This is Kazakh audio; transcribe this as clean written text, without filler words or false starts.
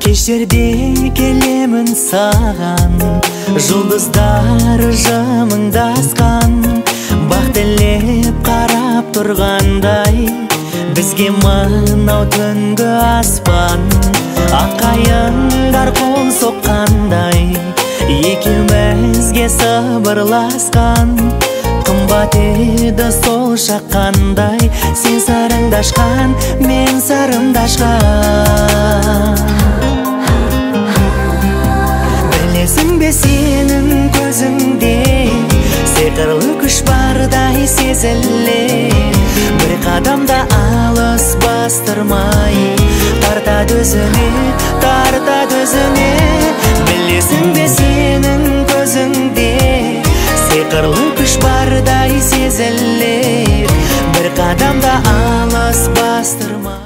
Кештерде келемін саған, жұлдыздар жымыңдасқан, бақ тілеп қарап тұрғандай, бізге мынау түнгі аспан. Аққайыңдар қол соққандай, екеумізге сыбырласқан. Қымбат еді сол шаққандай, сен сырыңдашқан, мен сырымдашқан. Білесің бе, сенің көзіңде сиқырлы күш бардай сезілер. Бір қадамда алыс бастырмай, тартады өзіне, тартады өзіне. Білесің бе, сенің көзіңде сиқырлы күш бардай сезілер. Бір қадамда алыс бастырмай.